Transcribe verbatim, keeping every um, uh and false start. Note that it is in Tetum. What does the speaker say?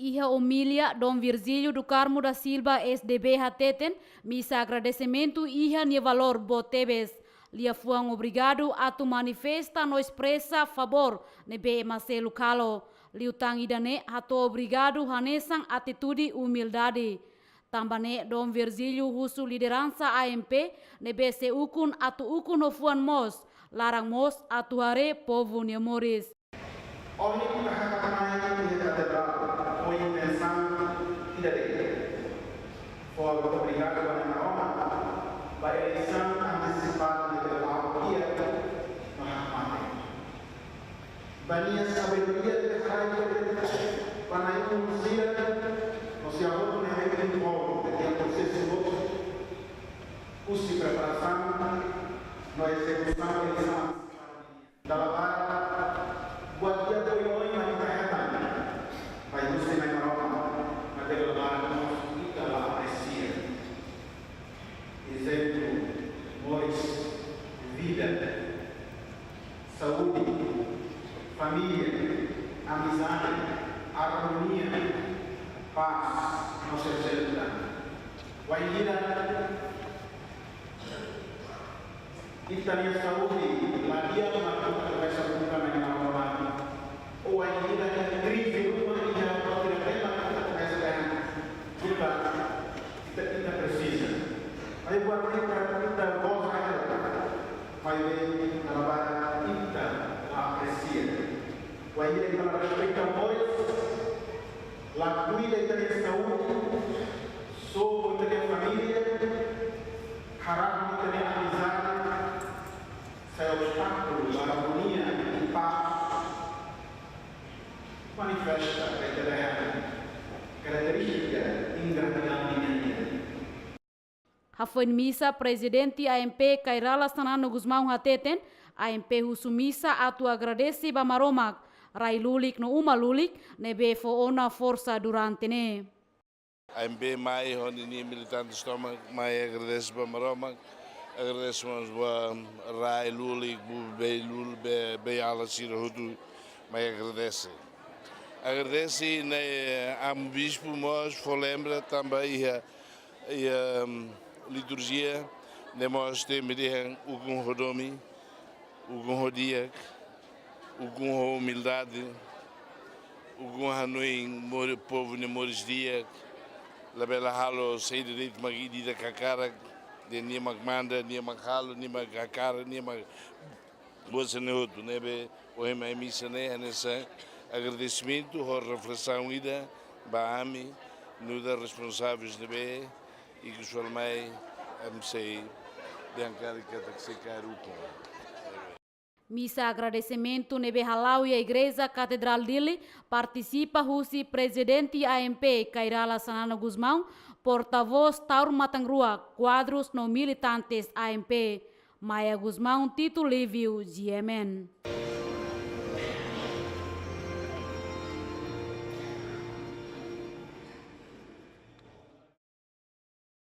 Iha omilia, Dom Virgílio do Carmo da Silva, S D B, hateten, misa agradesimentu iha nia valór boot tebes. Liafuan obrigadu atu manifesta no espresa favór ne'ebé ema seluk halo. Liután ida-ne'e hato'o obrigadu hanesan atitude umildade. Tanba ne'e Dom Virgílio husu lideransa A M P ne'ebé sei ukun atu ukun ho fuan moos, laran moos atu haree povu nia moris. Ohin ita hakat mai iha katedrál, ho intensaun ida de'it. Fó obrigadu ba Nai Maromak, ba eleisaun antesipada ne'ebé la'o di'ak no hakmatek. Ba nia sabedoria ne'ebé haraik ba Nai Maromak sira, no sira hotu ne'ebé envolve iha prosesu hotu, husi preparasaun no ezekusaun eleisaun. Dala barak buat di'ak oioin mak ita hetan mai husi Nai Maromak, maibé dala barak mós ita la apresia. Ezemplu, moris, vida, saúde, família, amizade, armonia, pás, no sosiedade. Wainhira ita-nia saúde la di'ak, mak ita komesa buka Nai Maromak. Ou wainhira iha krize ruma, iha buat ida-ne'e, mak ita komesa dehan buka, ita, ita presiza. Maibé buat ita, ita goza hela, maibé dala barak ita la apresia. Wainhira ita la respeita moris, la kuida ita-nia saúde, sobu ita-nia família, harahan ita-nia amizade, sai obstákulu ba armonia i pás. Manifesta ba ita dehan karakterístika ingratidade nian. Hafoin misa, Prezidente A M P Kay Rala Xanana Gusmão hateten, A M P husu misa atu agradese ba Maromak, rai lulik no uma lulik, ne'ebé fó ona forsa durante ne'e. A M P mai ho ninia militantes tomak, mai agradese ba Maromak, agradese mós ba rai lulik, ba bei lul, bei, bei-ala sira hotu, mai agradese. Agradese Nai Amu Bispu mós fó lembra tanba iha, iha, mm, liturjia ne'e mós temi dehan ukun ho domin, ukun ho di'ak, ukun ho umildade, ukun hanoin mori, povu nia moris di'ak, labele halo saida de'it mak ida-idak hakarak, dehan nia mak manda, nia mak halo, nia mak hakarak, nia mak buat sira-ne'e hotu, ne'ebé ohin mai misa ne'e hanesan agradesimentu ho reflesaun ida ba ami, nu'udar responsavel ne'ebé ikus fali mai, em, sei dehan karik katak sei kaer ukun. Misa agradesimentu ne'ebé hala'o iha Igreja Katedrál Dili, partisipa husi Prezidente A M P Kay Rala Xanana Gusmão, portavós Taur Matan Ruak, kuadrus no militantes A M P. Maia Gusmão, Tito Lívio, G M N.